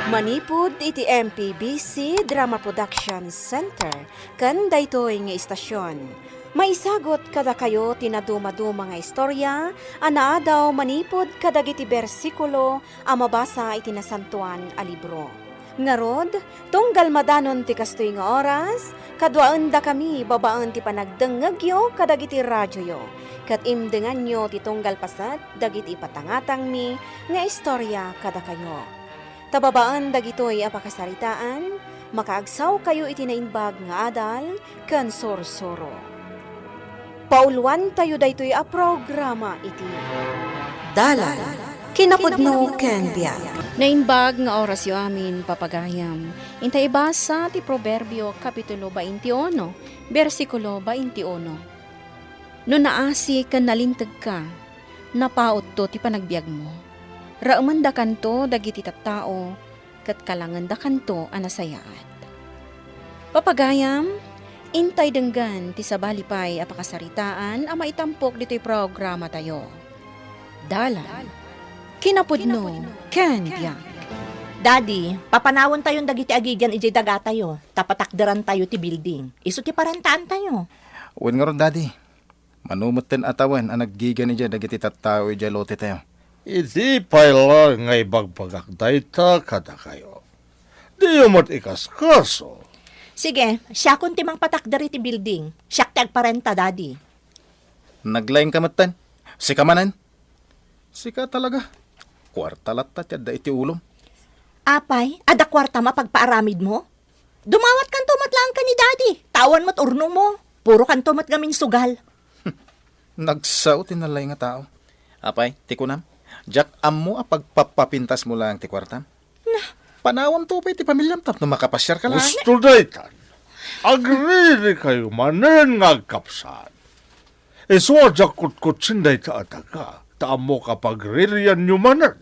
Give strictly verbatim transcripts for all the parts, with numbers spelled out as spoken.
Manipud iti M P B C Drama Production Center ken daytoy nga istasion, maisagut kadakayo ti nadumaduma nga istorya a naadaw manipud kadagiti bersikulo a mabasa iti Nasantoan a Libro. Ngarud, tunggal madanon ti kastoy nga oras, kaduaendakami babaen ti panagdengngegyo kadagiti radioyo, ket imdenganyo ti tunggal paset dagiti ipatangatangmi nga istorya kadakayo. Ta babaen dagitoy a pakasaritaan, makaagsawkayo iti naimbag nga adal ken sursuro. Pauluantayo daytoy a programa iti Dalan, kinapudno ken biag. Naimbag nga orasyo amin, papagayam. Inta ibasa ti Proverbio, Kapitulo twenty-one, bersikulo twenty-one. No naasi ken nalintegka, napautto ti panagbiagmo. Raemendakanto dagiti tattao, ket kalangendakanto a nasayaat. Papagayam, intay denggen ti sabali pay a pakasaritaan a maitampok ditoy programatayo. Dalan, kinapudno, ken biag. Daddy, papanawentayon dagiti agigian idiay dagatayo, ta patakderantayo ti building. Isu ti parentaantayo. Wen ngarud, Daddy. Mano metten a tawen a naggigan idiay dagiti tattao idiay lotetayo. Idi pay la nga ibagbagak dayta kadakayo, diyo met ikaskaso. Sige, siakon ti mangpatakder iti building. Siak ti agparenta, Daddy. Naglaingka metten. Sika manen. Sika talaga. Kuarta latta ti adda iti ulom. Apay, adda kuartam a pagpaaramidmo? Dumawatkanto met laeng ken ni Daddy. Awan met urnongmo. Purokanto met ngamin sugal. Nagsao ti nalaing a tao. Apay, ti kunam, diak ammo a pagpapapintasmo laeng ti kuartam. Nah. Panawamto pay ti pamilyam tapno makapasiarka laeng. Husto daytan. Agririkayo manen nga agkapsat. Isu a diak kutkutsin dayta a daga, ta ammok a pagririanyo manen.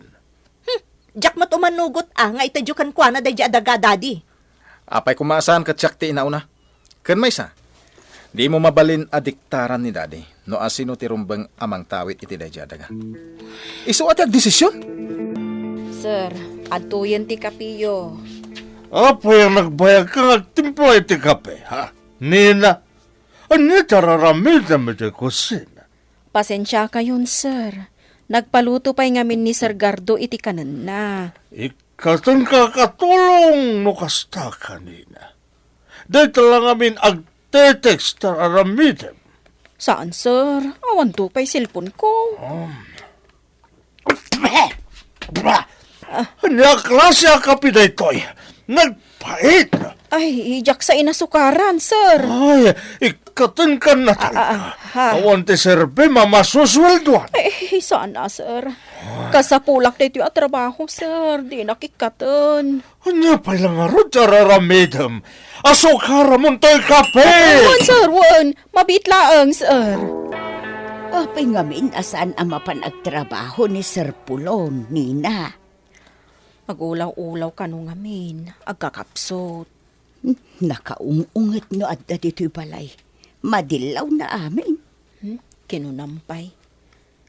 Hmm, diak met umanugot a nga itedyo kenkuana daydiay a daga, Daddy. Apay koma a saan ket siak ti inauna. Ken maysa, dimo mabalin a diktaran ni Daddy no asino ti rumbeng a mangtawid iti daydiay a daga. Isu a ti agdesision. Sir, adtoyen ti kapeyo. Apay a nagbayagka nga agtimpla iti kape, ha? Nina, ania ti ar-aramidem iti kusina? Pasensiakayon, sir. Nagpaluto pay ngamin ni Sir Gardo iti kanenna. Ikkatenka a katulong no kasta, Nina. Dayta la ngamin agte-text ti ar-aramidem. Saan, sir. Awanto pay cellphone ko. Um. Ania a klase a kape daytoy? Nagpait! Ay, diak sa inasukaran, sir. Ay, ikkatenkan a talaga. Ah, ah, ah, ha. Awan ti serbim a masusueldoan. Ay, saan a, sir. Kasapulak daytoy a trabaho, sir. Dinak ikkaten. Ania pay la ngarud ti ar-aramidem? Asukaramon toy kape! Wen, sir, wen. Mabiit laeng, sir. Apay ngamin a saan a mapan agtrabaho ni Sir Pulon, Nina? Agulaw-ulaw kano ngamin, agkakapsut. Hmm, nakaung-unget no adda ditoy balay. Madillawna amin. Hmm, kinunam pay.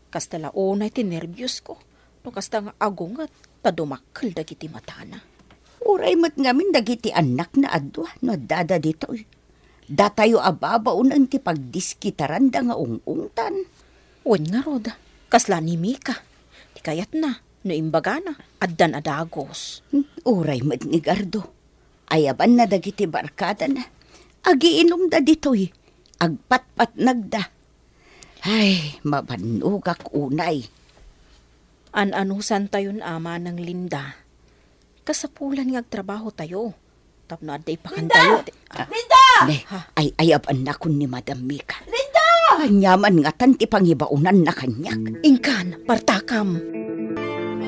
Kasta la unay ti nerbios ko no kasta nga agunget ta dumakkel dagiti matana. Uray met ngamin dagiti annakna a dua no addada ditoy. Datayo a babaonen ti pagdiskitaranda nga ung-ungtan. Wen ngarud, kasla ni Mika. Ti kayatna, no imbagana, addan a dagus. Hmm, uray met ni Gardo. Ayabanna dagiti barkadana. Agiinumda ditoy. Agpatpatnagda. Ay, mabannogak unay. An-anusantayon a Manang Linda. Kasapulan nga agtrabahotayo. Tapno adda ipakantayo. Linda! Ti, ah. Linda! Ne, ha? Ay, ayab-annakon ni Madam Mika. Linda! Ania man ngatan ti pangibaonanna kaniak. Inkan, partakam.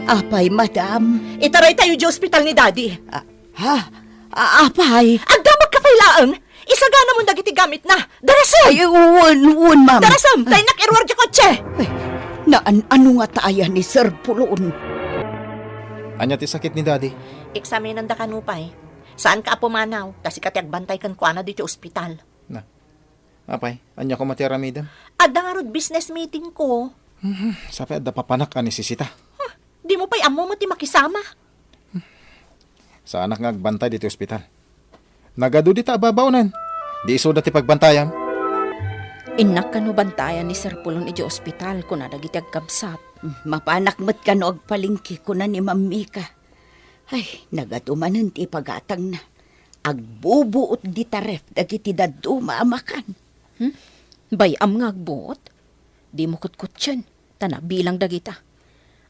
Apay, Madam? Itaraytayo di ospital ni Daddy. Ah, ha? A-, apay? Agdamagka pay laeng. Isaganamon dagiti gamitna. Darasem! Ay, wen, wen, ma'am. Darasem, ta innak iruar di kotse. Ay, naan-ano ngata aya ni Sir Pulon? Ania ti sakit ni Daddy? Eksaminanda kano pay. Saanka a pumanaw, ta sika ti agbantay kenkuana ditoy ospital. Na. Apay, ania koma ti aramidem? Adda ngarud business meeting ko. Mhm, sapay adda papanak a nisisita. Huh, dimo pay ammo met ti makisama. Saanak nga agbantay ditoy ospital. Nagadu dita a babaonen. Di isuda ti pagbantayam. Innak kano bantayan ni Sir Pulon idiay ospital, kuna dagiti agkabsat. Mapanak met kano agpalengke, kuna ni Ma'am Mika. Ay, nagadu manen ti ipagatangna. Agbubuot dita ref dagiti dadduma a makan. Hmm? Bay-am nga agbuot? Dimo kutkutien. Ta nabilang dagita.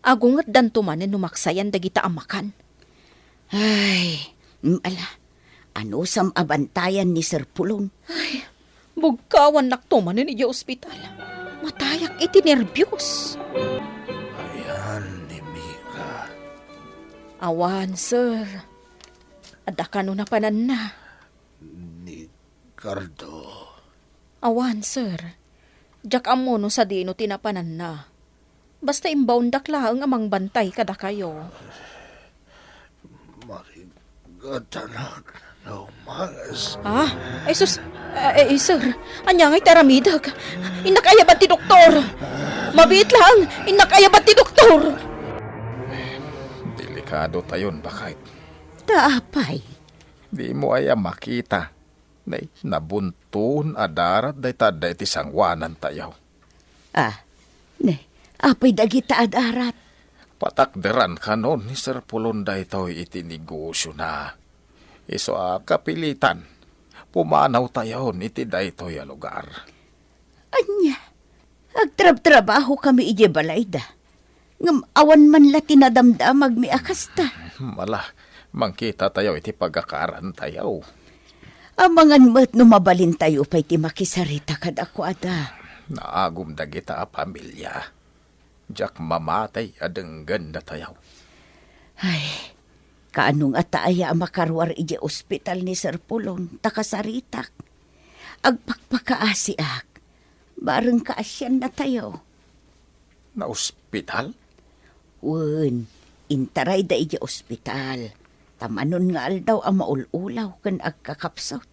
Agungetdanto manen no maksayan dagita a makan. Ay, mm, ala, anusam a bantayan ni Sir Pulon? Ay, bugkawannakto manen idiay ospital. Matayak iti nerbios. Ayan ni Mika. Awan, sir. Adda kano napananna? Ni Cardo. Awan, sir. Diak ammo no sadino ti napananna. Basta imbaondak laeng a mangbantay kadakayo. Marigatanak nga umalas. Ah? Ay, sus. Eh, eh, sir. Ania ngay ti aramidek? Innak ayabad ti doktor. Mabiit laeng. Innak ayabad ti doktor. Delikado tayon, baket. Ta apay? Dimo aya makita. Nay, nabunton a darat dayta adda iti sangoanantayo. Ah, ne, apay dagita a darat? Patakderan kano ni Sir Pulon daytoy iti negosiona. Isu a kapilitan, pumanawtayon iti daytoy a lugar. Ania? Agtrabtrabahokami idiay balayda. Ngem awan man la ti nadamdamagmi a kasta. Ala, mangkitatayo iti pagakarantayo. Amangan met no mabalintayo pay ti makisarita kadakuada. Naagum dagita a pamilia. Diak mamati a denggennatayo. Ay, kaano ngata aya a makaruar idiay ospital ni Sir Pulon ta kasaritak? Agpakpakaasiak. Bareng kaasiannatayo. Naospital? Wen, intarayda idiay ospital. Ta manon nga aldaw a maul-ulaw ken agkakapsut.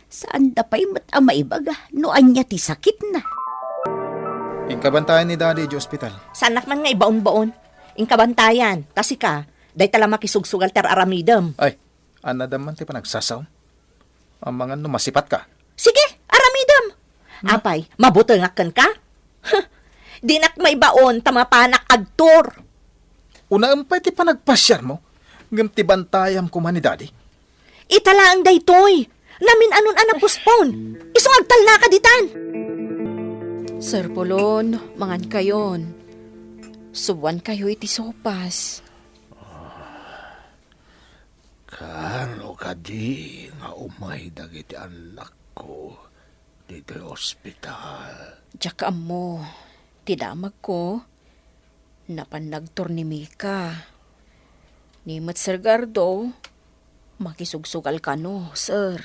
Saanda pay met a maibaga no ania ti sakitna. Inka bantayan ni Daddy idiay ospital. Saanak man nga ibaonbaon. Inka bantayan, ta sika, dayta la makisugsugal ti ar-aramidem. Ay, anadam man ti panagsasaom. Amangan no masipatka. Sige, aramidem. Na? Apay, mabutengak kenka? Dinak maibaon ta mapanak agtour. Unaem pay ti panagpasiarmo, ngem ti bantayam koma ni Daddy. Ita laeng daytoy. Namin-anon a napospon. Isu nga agtalnaka ditan. Sir Pulon, mangankayon. Suboankayo iti sopas. Kaano kadi nga umay dagiti annakko ditoy ospital? Diak ammo. Ti damagko, napan nagtour ni Mika. Ni met Sir Gardo, makisugsugal kano, sir.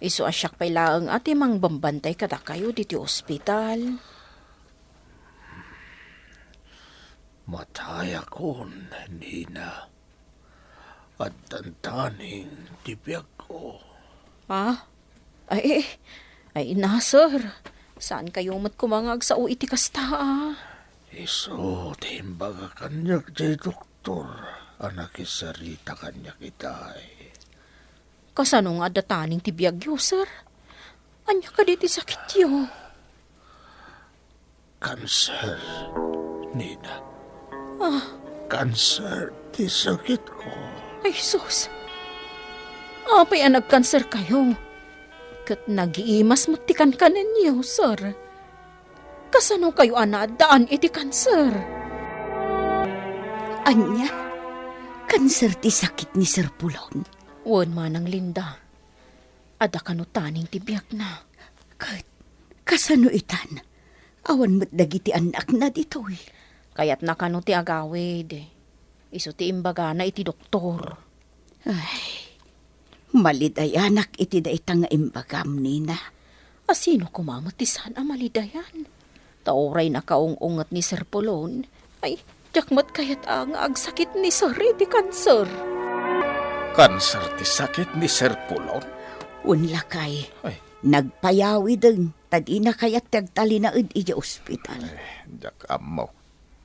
Isu a siak pay laeng a ti mangbambantay kadakayo ditoy ospital. Matayakon, Nina. Addan taning ti biagko. Ah? Ay, ay, na, sir. Saankayo met koma nga agsao iti kasta, ah? Isu ti imbaga kaniak ti doktor a nakisarita kaniak itay. Kasano nga adda taning ti biagyo, sir? Ania kadi ti sakityo? Kanser, Nina. Ah. Kanser ti sakitko. Ay, sus. Apay a nagkanserkayo? Ket nagiimas met ti kankanenyo, sir. Kasano kayo a naaddaan iti kanser? Ania? Kanser ti sakit ni Sir Pulon? Wen, Manang Linda. Adda kano taning ti biagna. Ket kasano itan? Awan met dagiti annakna ditoy. Kayatna kano ti agawid. Isu ti imbagana iti doktor. Ay, malidayanak iti dayta nga imbagam, Nina. A sino koma met ti saan a malidayan? Ta uray nakaung-unget ni Sir Pulon, ay, diak met kayat a nga agsakit ni Sir iti kanser. Kanser ti sakit ni Sir Pulon? Wen lakay, ay, nagpayawiden ta dina kayat ti agtalinaed idiay ospital. Ay, diak ammo.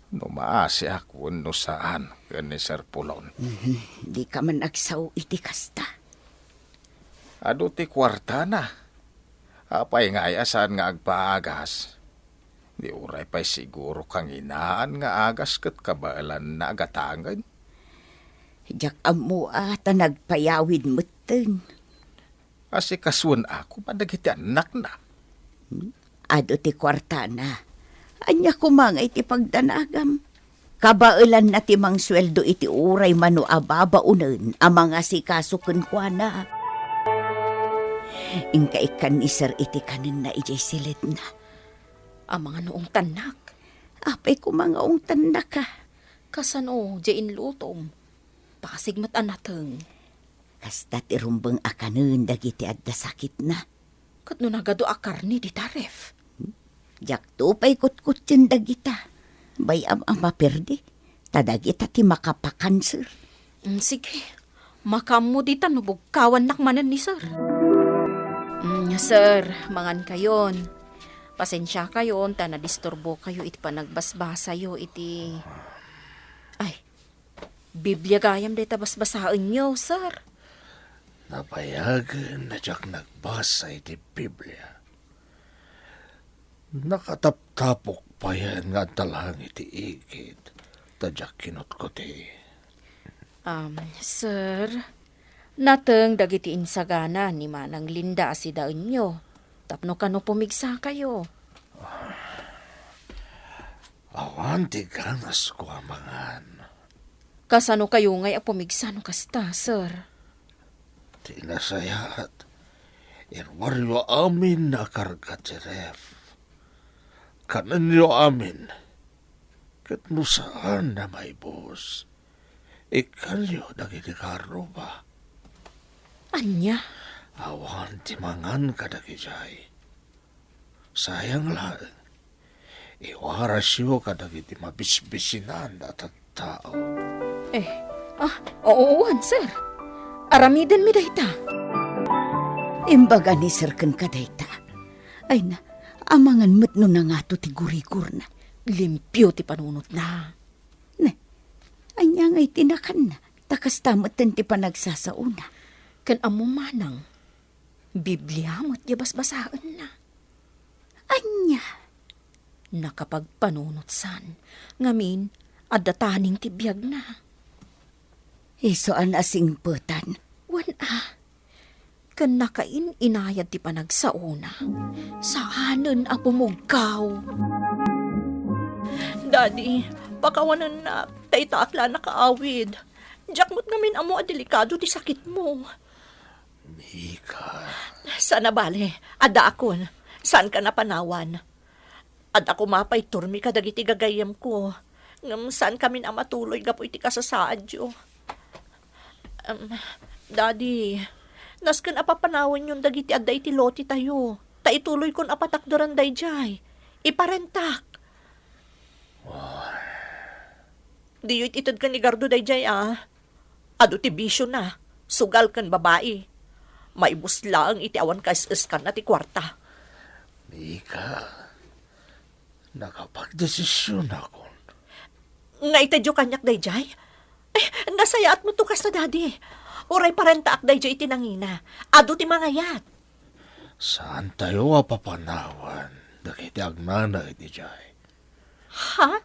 No maasiak wenno saan ken ni Sir Pulon. Mhm. Dika man agsao iti kasta. Adu ti kuartana. Apay ngay a saan nga agpaagas? Di uray pay siguro kanginaan nga agas ket kabaelanna a gatangen? Diak ammo a ta nagpayawid metten. Asikasuen a koma dagiti annakna. Hmm? Adu ti kuartana. Ania koma nga iti pagdanagam? Kabaelanna ti mangsueldo iti uray mano a babaonen a mangasikaso kenkuana. Inka ikkan ni Sir iti kanenna idiay siledna. Amangan no ungtannak. Apay koma nga ungtannaka? Kasano diay inlutom? Pasig met a nateng. Kasta ti rumbeng a kanen dagiti adda sakitna. Ket no nagadu a karne dita ref? Diakto pay kutkutten dagita. Bay-am a maperdi, ta dagita ti makapakanser. Mm, sige. Makaammo dita no bugkawannak manen ni Sir. Mm, Sir, mangankayon. Pasensiakayon ta nadisturbokayo iti panagbasbasayo iti, ay, Biblia gayam dayta basbasaenyo, sir. Nabayagen a diak nagbasa iti Biblia. Nakataptapok payen nga adda laeng iti igid, ta diak kinutkuti. Um, sir, nateng dagiti insagana ni Manang Linda a sidaenyo tapno kano pumigsakayo. Awan ti ganasko a mangan. Kasano kayo ngay a pumigsa no kasta, sir? Ti nasayaat, iruaryo amin a karga ti ref. Kanenyo amin, ket no saan a maibus, ikkanyo dagiti karruba. Ania? Awan ti mangan kadagijay. Sayang laeng. Iwarasyo kadagiti mabisbisinan a tattao. Eh, ah, oo, sir. Aramidenmi dayta. Imbaga ni sir kenka dayta. Ay na, amangan met no nangato ti gurigurna. Limpio ti panunotna. Ne, ania ngay ti nakanna? Ta kasta metten ti panagsasaona. Ken ammo manang, Biblia met ti basbasaenna. Ania? Nakapagpanunotsan, ngamin, adda taning ti biagna. Isu a nasingpetan. Wen a, ken nakain-inayad ti panagsaona. Saanen a bumugkaw. Daddy, pakawanennak, ta itaak la nakaawid. Diak met ngamin ammo a delikado ti sakitmo. Mika. Saan a bale, addaakon. Saanka a panawan. Adda koma pay turmi kadagiti gagayyemko. Ngem saankamin a matuloy gapu iti kasasaadyo. Em, Daddy, nasken a papanawanyon dagiti adda iti lotetayo. Ta ituloykon a patakderan daydiay. Iparentak. Diyo it ited ken ni Gardo daydiay a. Adu ti bisiona, sugal ken babai. Maibus laeng iti awan kaes-eskanna ti kuarta. Mika, nakapagdesisionakon. Nga itedyo kaniak daydiay? Eh, nasayaat met to kasta, Daddy. Uray parentaak daydiay iti nangina. Adu ti mangayat. Saantayo a papanawan dagiti agnana iti jay. Ha?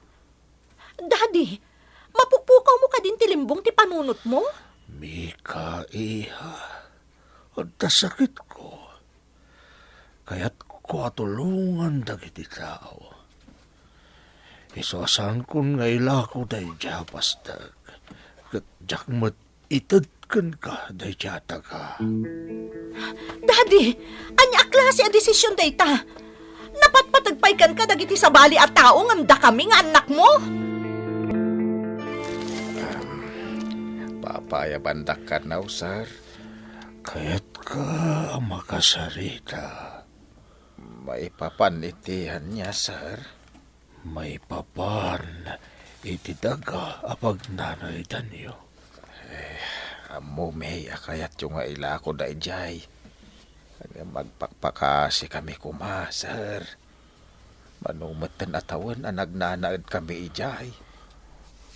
Daddy, mapukpukawmo kadin ti limbong ti panunotmo? Mika, iha, adda sakitko. Kayatko a tulongan dagiti tao. Isu a saankon nga ilako daydiay a pasdek, ket diak met ited kenka daydiay a daga. Daddy, ania a klase a desisyon dayta? Napatpateg pay kenka dagiti sabali a tao ngem dakami nga annakmo? Em, papaayabandak kano, sir? Kayatka a makasarita? Maipapan iti ania, sir? Maipapan iti daga a pagnanaydanyo. Eh, ammomi a kayatyo nga ilako daydiay. Ngem agpakpakasikami koma, sir. Mano metten a tawen a nagnanaedkami idiay?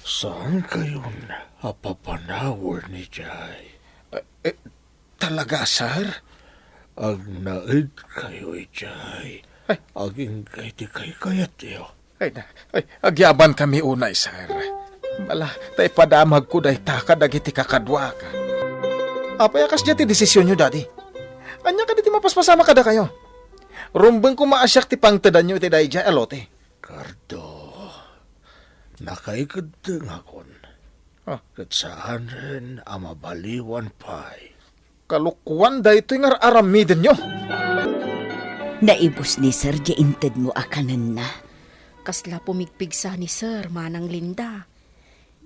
Saankayon a papanawen idiay. Eh, eh, talaga, sir? Agnaedkayo idiay. Ay. Agingga iti kaykayatyo. Ay, na, ay, agyabankami unay, sir. Bala, ta ipadamagko dayta kadagiti kakaduaka. Apay a kasdiay ti desisionyo, Daddy? Ania kadi ti mapaspasamak kadakayo? Rumbeng koma a siak ti pangtedanyo iti daydiay a lote. Cardo, nakaikeddengakon. Ah. Ket saanen a mabaliwan pay. Kalokuan daytoy nga ar-aramidenyo. Naibus ni Sir diay intedmo a kanenna. Kasla pumigpigsa ni Sir, Manang Linda.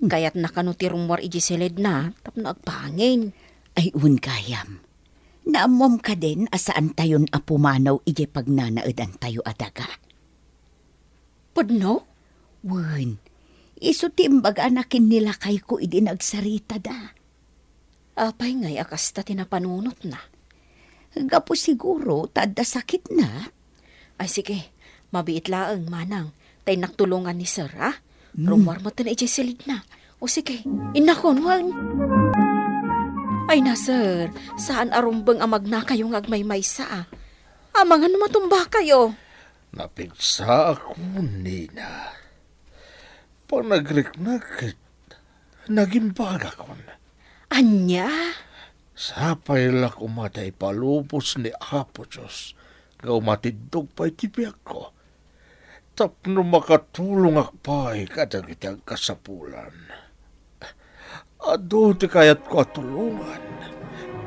Kayatna kano ti rummuar idiay siledna tapno agpangin. Ay, wen gayam. Naammoam kadin a saantayon a pumanaw idiay pagnanaedantayo a daga? Pudno? Wen, isu ti imbagana ken ni lakayko idi nagsaritada. Apay ngay a kasta ti napanunotna? Gapu siguro ta adda sakitna. Ay, sige. Mabiit laeng, Manang. Ta innak tulongan ni Sir, ha? Hmm. Rummuar metten idiay siledna. O sige, innakon, wen. Ay na, Sir. Saan a rumbeng a magnakayo nga agmaymaysa, a. Amangan no matumbakayo. Napigsaak, Nina. Panagriknak ket nagimbagakon. Ania? Sapay la koma ta ipalubos ni Apo Dios nga umatiddog pay ti biagko, tapno makatulongak pay kadagiti agkasapulan. Adu ti kayatko a tulongan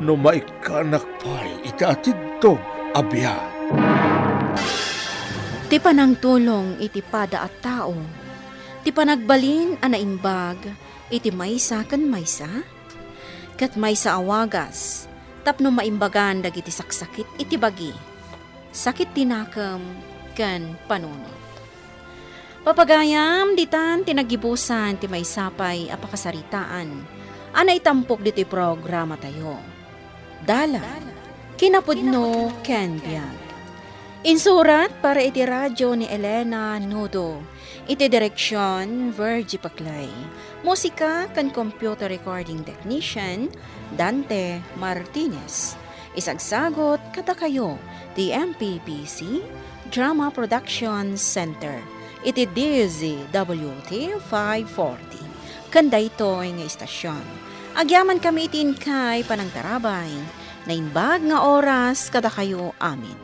no maikkanak pay iti atiddog a biag. Ti panangtulong iti pada a tao, ti panagbalin a naimbag iti maysa ken maysa, ket maysa a wagas tapno maimbagan dagiti saksakit iti bagi, sakit ti nakem, ken panunot. Papagayam, ditan ti naggibusan ti maysa pay a pakasaritaan a naitampok ditoy programatayo. Dalan, kinapudno, ken biag. Insurat para iti radio ni Elena Nudo. Iti direksion, Virgie Paclay. Musika ken computer recording technician, Dante Martinez. Isagsagot kadakayo ti M P P C Drama Production Center iti D Z W T five forty. Ken daytoy nga istasion, agyamankami iti inkay panangtarabay. Naimbag nga oras kadakayo amin.